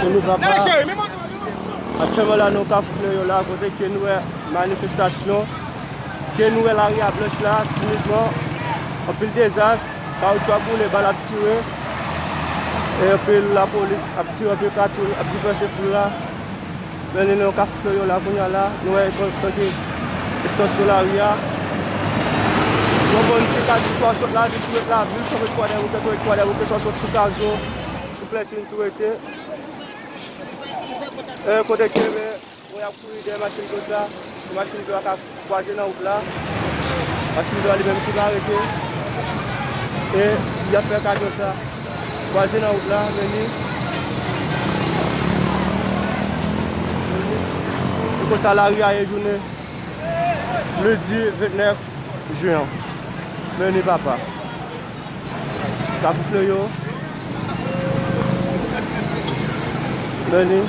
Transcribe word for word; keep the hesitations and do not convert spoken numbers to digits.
Pou nou papa. Aktyèlman la, nou Kafou Fleyo la, kote ke nou wè manifestasyon, ke nou wè lari a blanch la, timidman, anpil dezas, kawotchou ap boule, bal ap tire, e anpil lapolis ap tire, anpil katouch ap dispanse foul la. Men li nan Kafou Fleyo la, kounye a la, nou wè kon-, kote estansyon lari a. Yon bon ti ka di swa sot lavil, sou wout lavil, swa sot Kwadèboukè, swa sot Soukazo, sou Klèsin tou rete. E kote ke, men, bon, y ap kouri dèyè machin konsa, machin konsa ka kwaze nan wout la. Machin konsa li menm ki pa rete. E y ap fè kadyo sa. Kwaze nan wout la, men li. Se konsa lari a ye jounen ledi vennèf jen an. Men li papa. Kafou Fleyo. Men li.